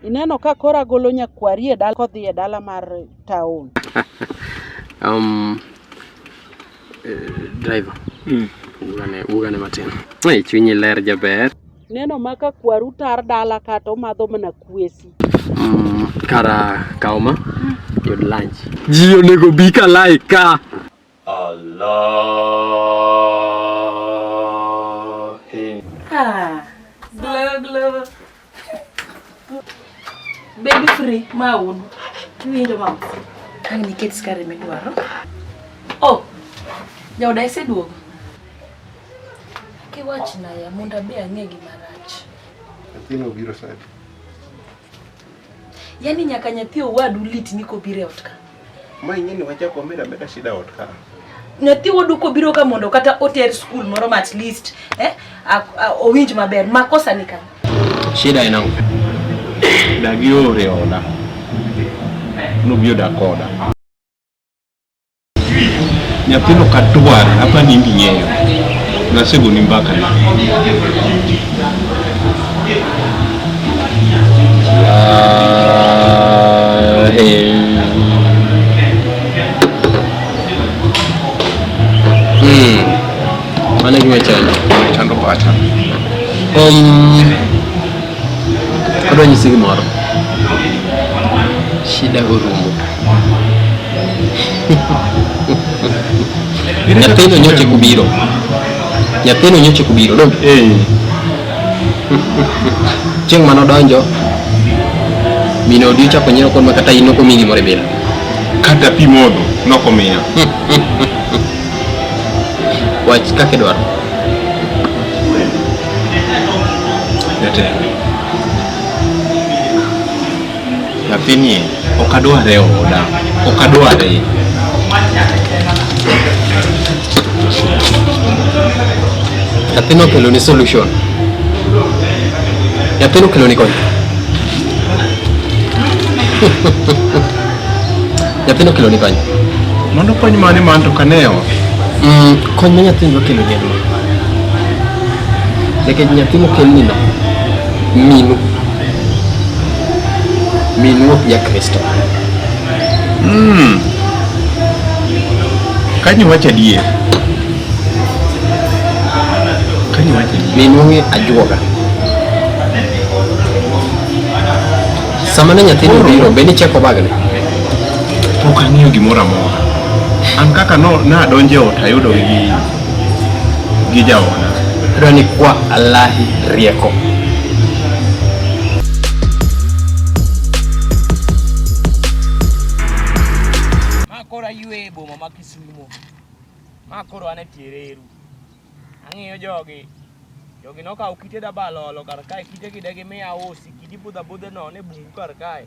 Ineno ka koro agolo nyakwari e dala kodhi e dala mar town. Driver. Wugane matin. Ei, chunyi ler jaber. Neno ma ka kwaru tar dala kata omadho mana kwesi. Kara kaw ma yud lunch. Ji onego bi ka like ka. Allah. Ah, glow glow. Baby free ma un. Iwinjo mama? Ang' niket skari midwaro. Oh, jaoda iseduogo? Kiwachna ya mondo abe ang'e gima rach. Nyathino obiro sani. Yaani nyaka nyathi owadu litni kobiro e ot ka. Ma ing'e ni wachako wamedo ameda shida ot ka. Nyathi wuodu kobiro ka mondo kata oter skul moro ma at least owinj maber. Makosa ni kanye? Shida en ang'o? Dagi oore oda. Nobiro dak koda. Nyathino ok adwar, apa ni in be ing'eyo. Nasegoni mbaka ni. Mano e gima chando. Chando pacha. Adwa nyisi gimoro. Shida orumo. Nyathino nyocha kubiro. Nyathino nyocha kubiro, donge? Eh. Chieng' mane odonjo, min odi ochako nyiero kod ma kata in ok omiyi gimoro e bila. Kata pi modho nokomiya. Wach kaka idwaro. Jatelo. Nyathini ok adware e oda. Ok adware. Nyathino okeloni solution. Nyathino okeloni kony. Nyathino okeloni kony. Mondo kony mane man to kane ot. Kony ma nyathino okeloni en ma. Nikech nyathi mokelni no, minu. Minu ok ja Kristo. Kanyo wacho adier. Kanyo wacho adier. Minu ong'e ajuoga. Sama ne nyathini obiro, be nicheko bagne? Pok ang'iyo gimoro amora. An kaka no nadonjo e ot ayudo gi jaoda. Adwa ni kwa Allahi rieko. Ma koro aywe e boma ma Kisumo. Ma koro an e tie reru. Ang'iyo jogi. Jogi nokawo kite dabalo olo kar kae, kite gi de gimiya ausi, kidi budho abudha nono e bungu kar kae.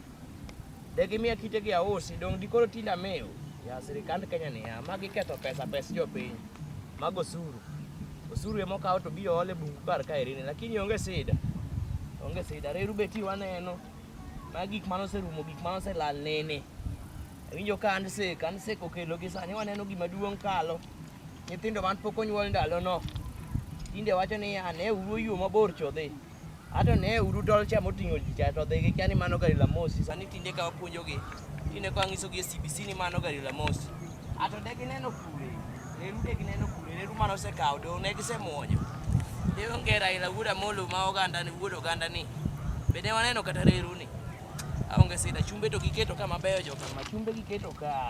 De gimiya kite gi ausi, dong' dikoro tinde amiyo. Ya sirikand Kenya niya, magi ketho pesa pes jopiny. Mago osuru. Osuru ema okaw to biro ol e bungu kar kae rini, lakini onge sida. Onge sida, reru be ti waneno. Magi gik mane oserumo, gik mane oselal nene. Awinjo ka handshake, handshake okelo gi sani waneno gima duong' kalo. Nyithindo man pok onyuol ndalono. Tinde wacho ni ya ne uru yo mabor chodhi. Ato ne uru tol cha moting'o ji cha to dhi gikia ni mano gari la moshi. Sani tinde ka wapuonjogi, tinde ka wanyisogi e CBC ni mano gari la moshi. Ato de gineno kure, reru de gineno kure, reru mane osekawo do ne gisemuonyo. De onge Raila wuod Amolo ma oganda ni wuod oganda ni. Be ne waneno kata reru ni. Aonge sida, chumbe to giketo ka mabeyo joka, ma chumbe giketo ka.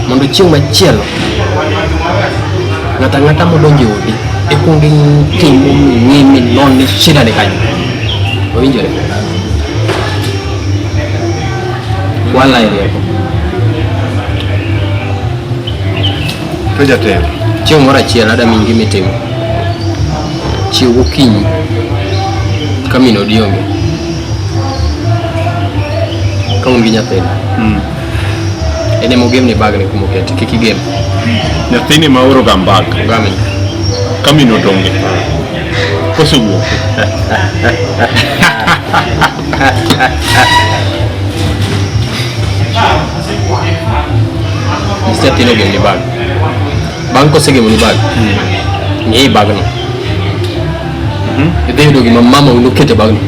Mondo chieng' machielo ng'ato ang'ata modonjo e odi ikwong itimo ming'i minon ni shida ni kanye. Owinjore? Wala e rieko. To jatelo. Chieng' moro achiel ada miyi gima itimo. Chiew gokinyi ka min odi onge. Ka un gi nyathini. En ema ogemni bagne kuma okete, kik igem. Nyathini ma oro ga mbak. Ogamni. Ka min ot onge. Kosewuok. Nyis nyathino ogemni bag. Bang' kosegemoni bag, ng'i bagno. Idhi yudo gima mama noketo e bagno.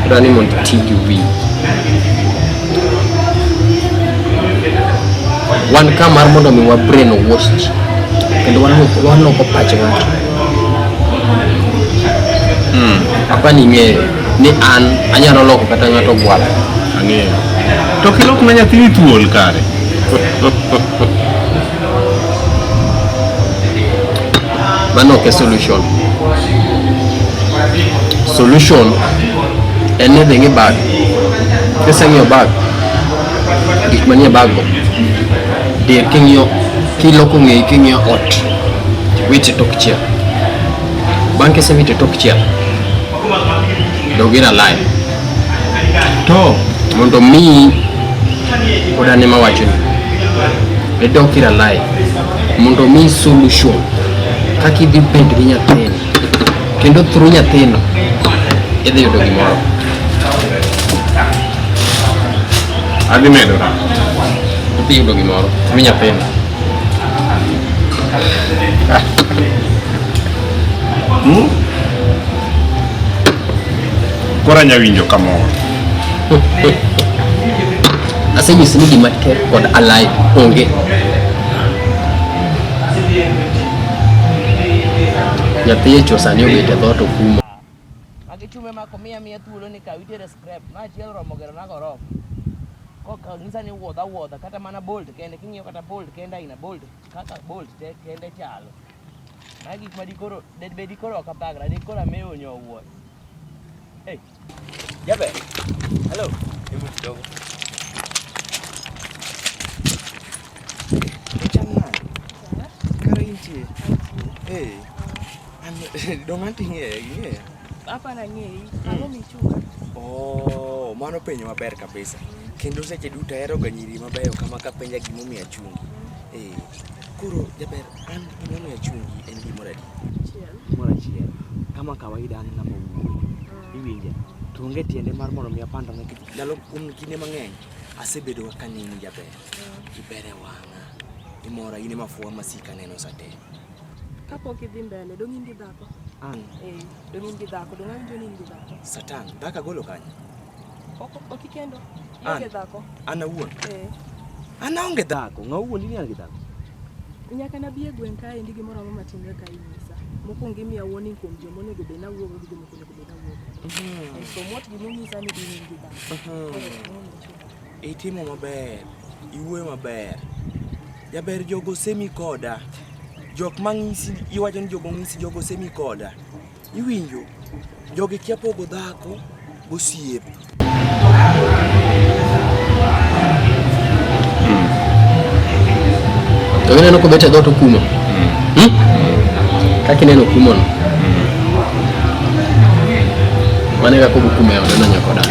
Adwa ni mondo iti gi wiyi. Wan ka mar mondo mi wa brain wash ji kendo waloko pach ng'ato. Apa ni ing'eyo ni an anyalo loko kata ng'ato gwala. Ang'eyo. To kilok na nyathini thuol kare. Mano ok e solution. Solution en ni dhi ng'i bag. Kiseng'iyo bag, gik manie bag go, dir king'iyo, kiloko ng'eyi king'iyo ot, wit e tok chiel. Bang' kisewito e tok chiel, dog ir alai. To Mondo mi pod an ema awachoni, idok ir alai mondo omiyi solution kaka idhi bet gi nyathino kendo through nyathino idhi yudo gimoro. Adhi medora. Idhi yudo gimoro through nyathino. Hmm? Koro anya winjo kamoro. Asenyisi ni gima tek kod alai onge. Nyathi echo sani obet e dhoot okumo. Magi chume ma komiya miya thuolo ni kaw itere scrap ma achiel oromo gero na gorofa. Koka nyisa ni wuodh awuodha kata mana bolt kende king'iyo kata bolt kende aina bolt kaka bolt te kende chalo. Magi gik ma dikoro debed dikoro ok athagra dikoro amewo nyowuoyo. Hey. Jaber. Hello. Hebu kidogo. Ichal nade? Kara intie? Eh. An dong' anti ing'eya, ing'eya? Hapana ng'eyi. Ang'o michunga? Oh, mano penjo maber kabisa. Kendo seche duto aheroga nyiri mabeyo kama kapenja gimomiyo achungi. Eh. Koro jaber, an gimomiyo achungi en gimoro adi? Achiel. Gimoro achiel. Kama kawaida an ng'ama wuoyo. Iwinja? To onge tiende mar mondo mi apandra nikech ndalo kuom kinde mang'eny asebedo ka kaneni jaber. Iber e wang'a. Imora in ema fuwa masika aneno sate. Kapok idhi mbele, dong' in gi dhako? An Eh, dong' in gi dhako, dong' awinjo ni in gi dhako. Satan, dhako agolo kanye? Ok ok ikendo? An. Ionge dhako? An awuon. Eh. An aonge dhako. Ng'a wuondi ni an gi dhako? Nyaka nabi e gweng' kaendi gimoro amora matimre ka inyisa. Mokwongo imiya warning kuom joma onego bed nawuogo gi joma ok onego bed nawuogo. And from what gimonyisa ni in gi dhako. Koro ang'o michunga? Itimo maber. Iwuoyo maber. Jaber jogo semi koda. Jok mang'isi iwacho ni jogo ng'isi jogo semi koda. Iwinjo? Jogi kia pogo dhako gosiep. To ineno kobet e dhoot okumo. Hmm? Kaka ineno okumono. Mano e kaka obokumo e ode no nyaka odak.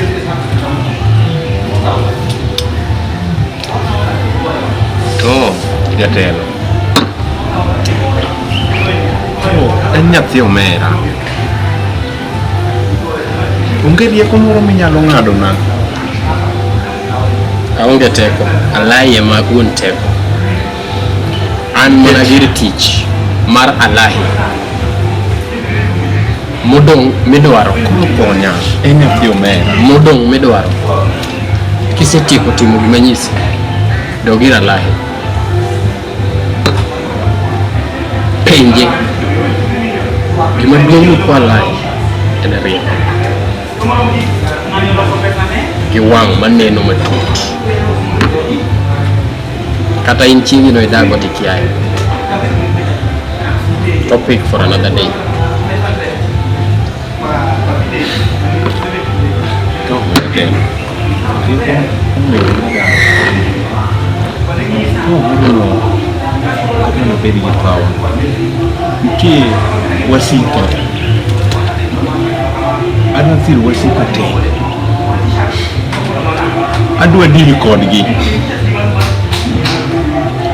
To jatelo. To en nyathi omera. Onge rieko moro minyalo ng'adona. Aonge teko, Alahi ema wuon teko. An mana gir tich mar Alahi. Modong' midwaro. Koro konya, en nyathi omera. Modong' midwaro. Kisetieko timo gima anyisi, dog ir Alahi. Penje. Gima duong' mikwa Alahi en rieko. Gi wang' maneno matut. Kata in chiegi no idago to ikiaye. Topic for another day. To jatelo. Rieko onego To onego obed gi power. Nitie wasika. Adwa thiro wasika te. Adwa deal kodgi.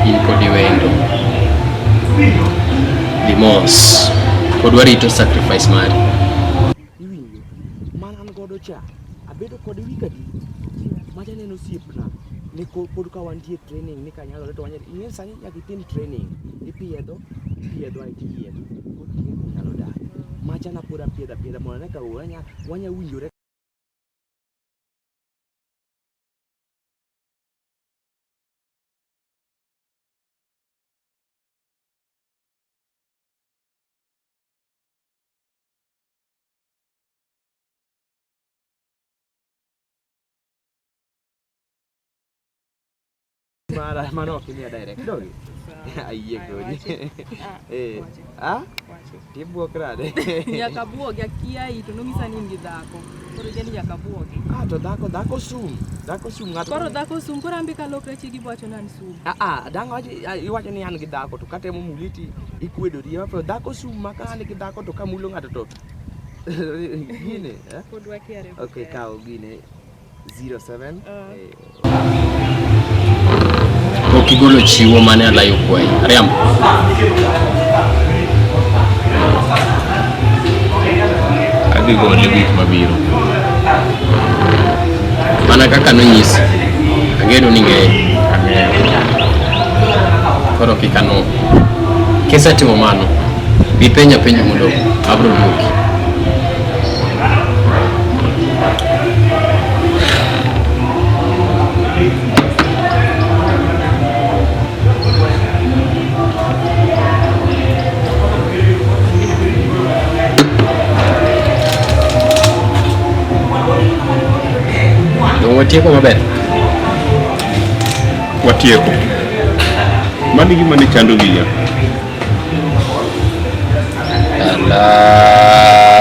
In kod iwendo. Dhi mos. Pod warito sacrifice mari. Iwinjo? Mana an godo cha. Abedo kode wik adi? Macha neno osiepna. Ni pod ka wantie training ni kanyalore to wanyalo. Ing'e sani nyaka itim training. Ipiedho, ipiedho ae tiyiedho. Koro ing'e kunyalo dak. Macha napod apiedho apiedha mondo ane ka wanya winjore. Mara mano ok imiya direct dogi. Ayie kodi. Eh. Ah? Tibuok nade? Nyaka buogi akiayi to nong'isa ni in gi dhako. Koro ikia ni nyaka buogi. Ah, to dhako dhako sum. Dhako sum ng'ato. Koro dhako sum, koro an be kalokra chiegi bowacho ni an sum. Ah ah, dang' wach iwacho ni an gi dhako to katemo muli ti ikwedori. To dhako sum ma ka an gi dhako to kamulo ng'ato to gine. Eh? Pod wakiare. Okay, kaw gine 07. Pok igolo chiwo mane alayo kwayi. Ariambo. Adhi gole wik mabiro. Mana kaka nonyisi. Ageno ni ing'eyo. Ang'eyo. Koro kik anwo. Kisetimo mano, bi penja penjo mondo abro dwoki. Dong watieko maber? Watieko. Mano e gima ne chando wiya. Alahi.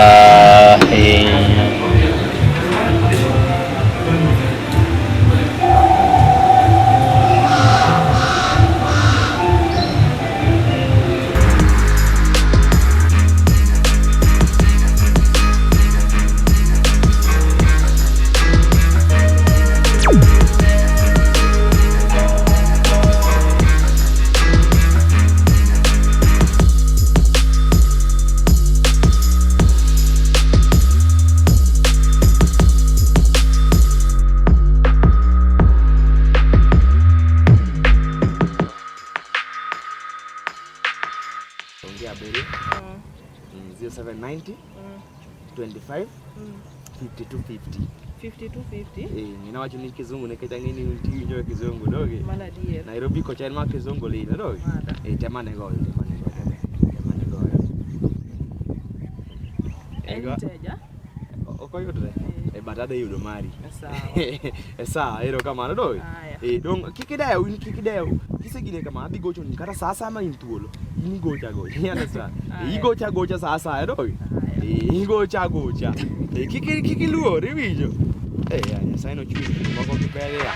Ongea abiriyo. 0790 25 5250. 5250. Eh, ng'ina wacho ni kizungu nikech ang'e ni un tiwinjo kizungu doge. Mano adier. Nairobi kocha en ma kizungu lilo doge. Mada. Eh, tema ne goyo, tema ne goyo. Tema ne goyo. En mteja. Ok oyudre? Eh, but adhi yudo mari. Sawa. Eh, sawa, erokamano doge. Aya. Eh, dong kik idew, in kik idew. Kisegine kama adhi gochoni kata sa asaya ma in thuolo. In igocha agocha. You understand? Aya. Igocha agocha sa asaya doge. Aya. Eh, igocha agocha. Eh, kik kik iluor, iwinjo. Eh, ya Nyasaye nochweyo gik moko gi ber ya.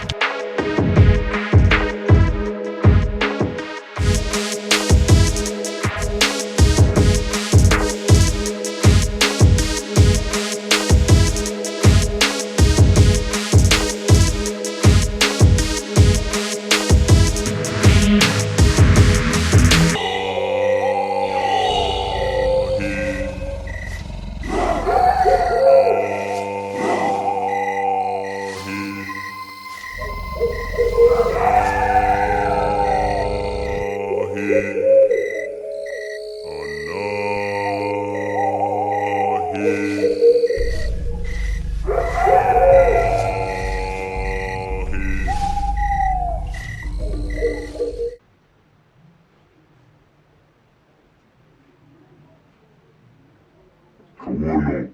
Kawuono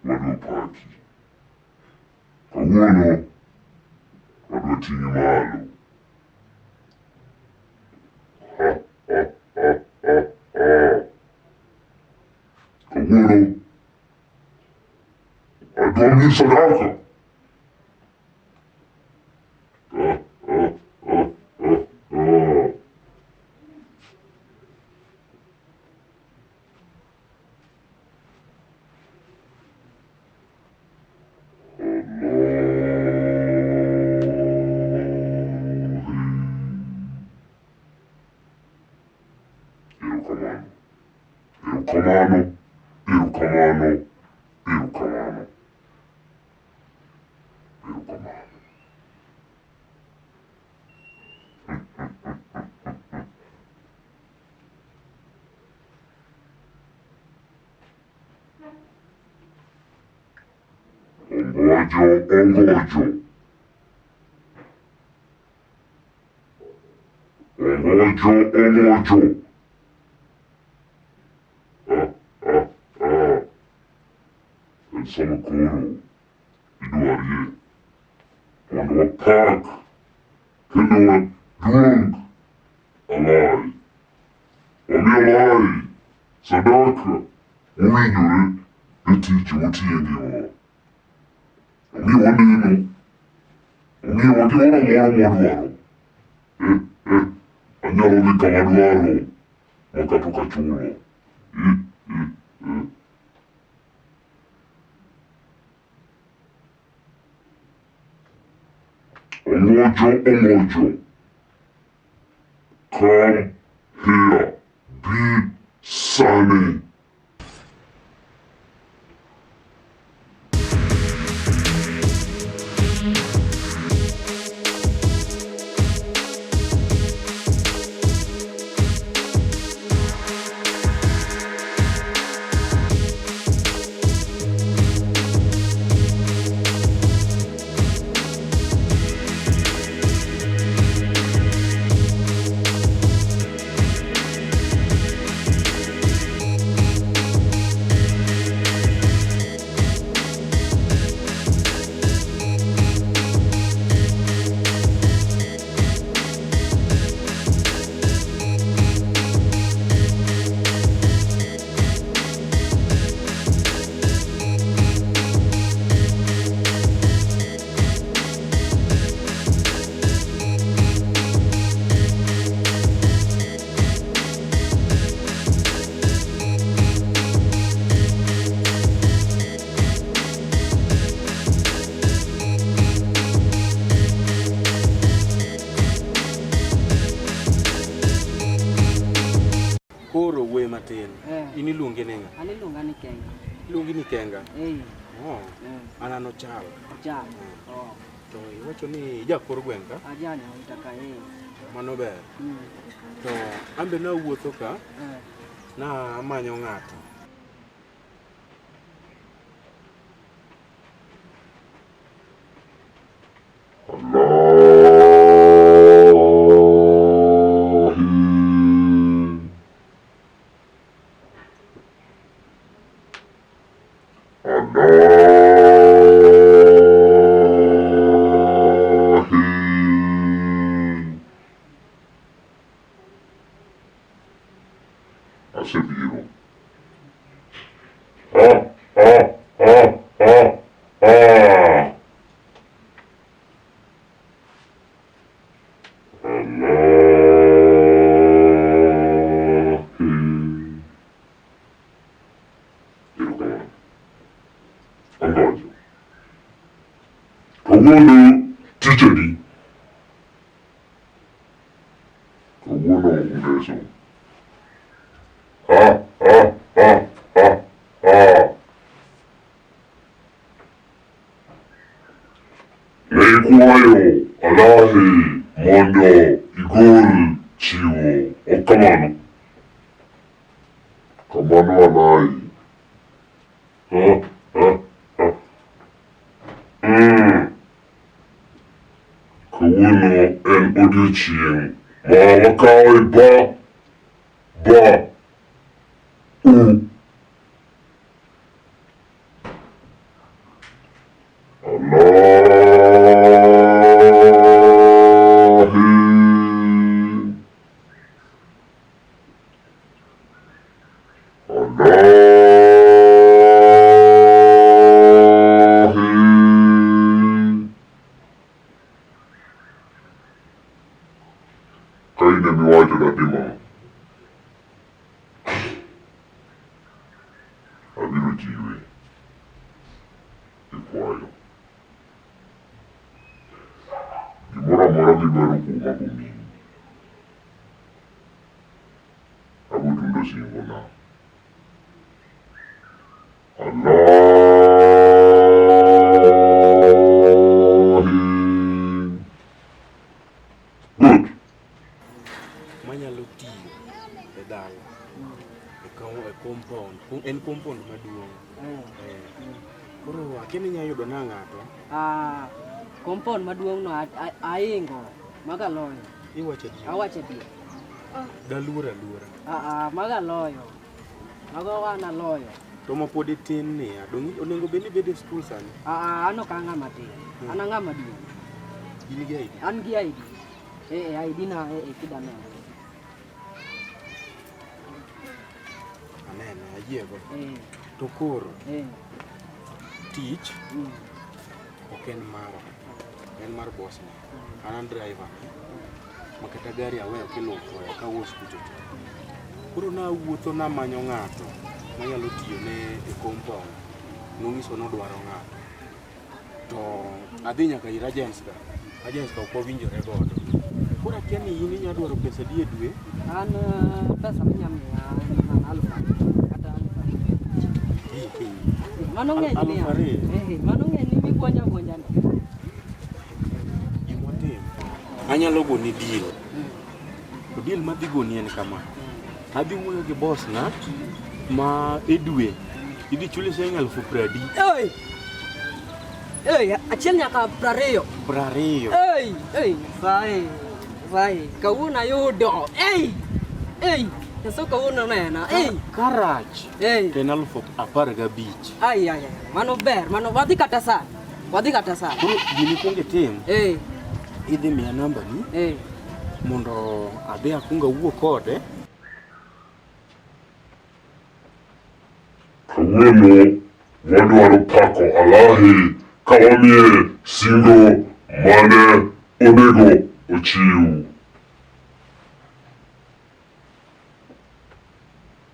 wadwa paki. Kawuono wadwa ting'i malo. Ha ha ha ha ha. Kawuono adwa miyi sadaka. Ha ha ha ha ha. Erokamano. Erokamano. Erokamano. Erokamano. Erokamano. Ongojo, ongojo. Ongojo, ongojo. Ah, ah, ah. En sama koro idwarie mondo wapak kendo waduong alai. Wami alai sadaka mowinjore ne tich motiyo e ngimawa. Omiyowa neno, omiyowa gimoro amora mwadwaro. Eh, eh, anyalo dhi kama adwaro ma kata ok achulo. Eh, eh, eh. Ongojo, ongojo. Come here, be sunny. Koro wuoyi matin. Eh. In iluongi ni ng'a? An iluonga ni Kenga. Iluongi ni Kenga? Eh. Oh. Eh. An an Ochal. Ochal. Oh. To iwacho ni ija kor gweng' ka? Aja Nyawita ka eh. Mano ber. Mm. To an be nawuotho ka, Eh. na amanyo ng'ato. Allahi. Allahi. Asebiro. Ah, ah, ah, ah, ah. Allahi. Erokamano. Angojo. Kawuono tich adi? Kawuono ngeso. Ha, ha, ha, ha, ha. Ne ikwayo Allahi mondo igol chiwo. Ok kamano? Kamano Allahi. Ha, ha, ha. Mm. Kawuono en odiochieng' ma wakawe ba, ba, u. Allahi. Allahi. Ka in ema iwacho datim ang'o? Abiro jiwe e kwayo. Gimoro amora midwaro kuoma bomiyi. Abotundo singona. Allahi. Good. Manyalo tiyo e dala. E compound. En compound maduong'. Eh. Eh. Koro akia ni inya yudo na ng'ato. Ah, compound maduong' no aingo maga loyo. Iwacho adier. Awacho adier. Daluor aluora. Ah, ah, maga loyo. Mago wan aloyo. To ma pod itin niya, dong' onego bed ni ibedo e skul sani. Ah, ah, an ok an ng'ama tin. An a ng'ama duong'. In gi ID. An gi ID. Eh, eh, ID na eh, eh, kida neno. Anene, ayiego. Eh, To koro eh. tich Mm. ok en mara, en mar boss na. An an driver ne. Ma kata gari aweyo kilupo e kawuos kucho cha. Koro nawuotho namanyo ng'ato manyalo tiyo ne e compound. Nong'iso nodwaro ng'ato. To adhi nyaka ir agents ka. Agents ka ok wawinjore godo. Koro akia ni in inya dwaro pesa adi e dwe? An eh, pesa minya miya en mana 2000 kata 2000. Mano ng'eny miya. 2000? Eh, mano ng'eny ni migwonja gwonja ni. Gima watim, anyalo goni deal. To deal madhi goni en kama. Adhi wuoyo gi boss na ma e dwe idhi chuli siling 30,000. Oi! Oi, achiel nyaka 20. 20. Ei, ei, Nyasaye, Nyasaye, kawuono ayudo. Ei! Ei, Nyasaye kawuono onena. Ei! Karach Ei. to en 15,000. Ai, ai, ai, mano ber, mano wadhi kata sani. Wadhi kata sani. Koro gima ikwongo itim, Eh, idhi miya nambani eh. mondo adhi akwong awuo kode. Kawuono wadwaro pako Alahi ka wamiye singo mane onego ochiw.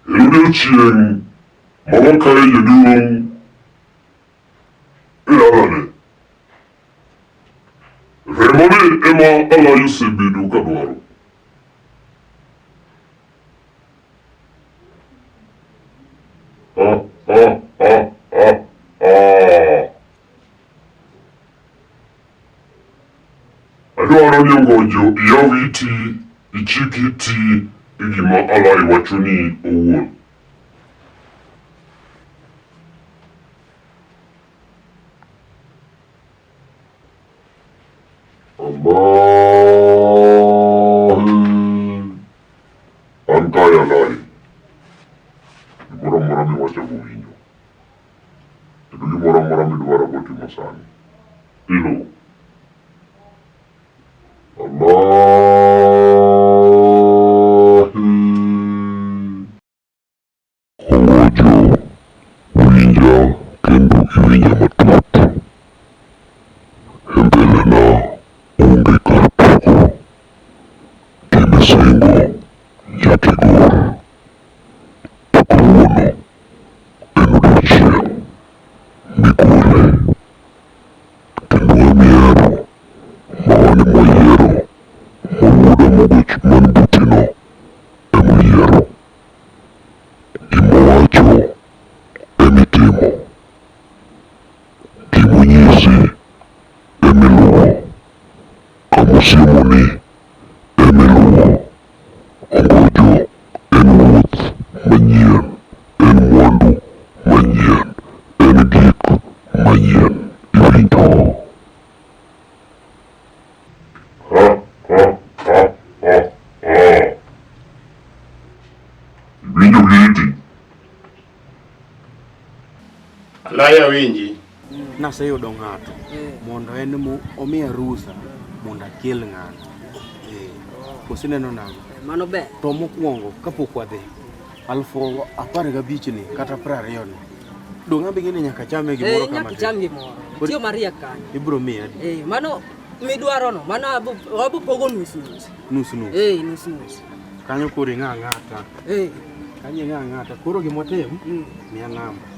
E odiechieng' ma wakaye jaduong' e dalane, remoni ema Alahi osebedo ka dwaro. Ha, ha, ha, ha, ha. Adwaro ni ongojo iyaw iti, ichik iti e gima Alai wachoni owuon. Allahi. An kae Allahi. Gimoro amora miwacho abowinjo. Kendo gimoro amora midwaro abotimo sani. Ilo. Allahi. Owacho, winja kendo iwinja matut. E mbelena onge kar tugo. Gimisingo nyaka igol. To kawuono en odiechieng' migole. Kendo amiero ma an ema ayiero ma wuoda mogoch man butino ema oyiero. Gimowacho emitimo, gimonyisi emiluwo, kamosiemoni emiluwo. Ongojo en wuoth manyien, en mwandu manyien, en gik manyien. Iwinjo? Ha ha ha ha ha. Iwinjo giti? Alaya winji. Naseyudo ng'ato mondo en mo omiya rusa mondo akel ng'ano. Eh, koso ineno nang'o? Mano ber. To mokwongo kapok wadhi, 15,000 ni kata 20 ni, dong' ambe ing'e ni nyaka achame gimoro Eh, kama nyaka icham gimoro. Koro- Tiyo mariek kanyo. Ibro miya adi? Eh, mano midwaro no, mano abo pogo nus nus. Nus nus. Eh, nus nus. Kanyo koro ing'a ang'ata. Eh. Kanyo ing'a ang'ata. Koro gima watim, miya namba.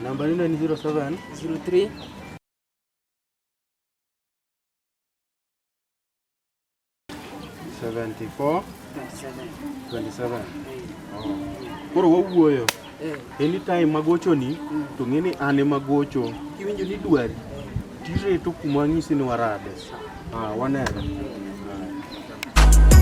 Namba ni en 07 03 74 27. Oh. Koro wawuoyo. Anytime magochoni to ng'e ni an ema gocho. Kiwinjo ni dwari, tireto kuma ang'isi ni warade. Ah, wanere. Ah.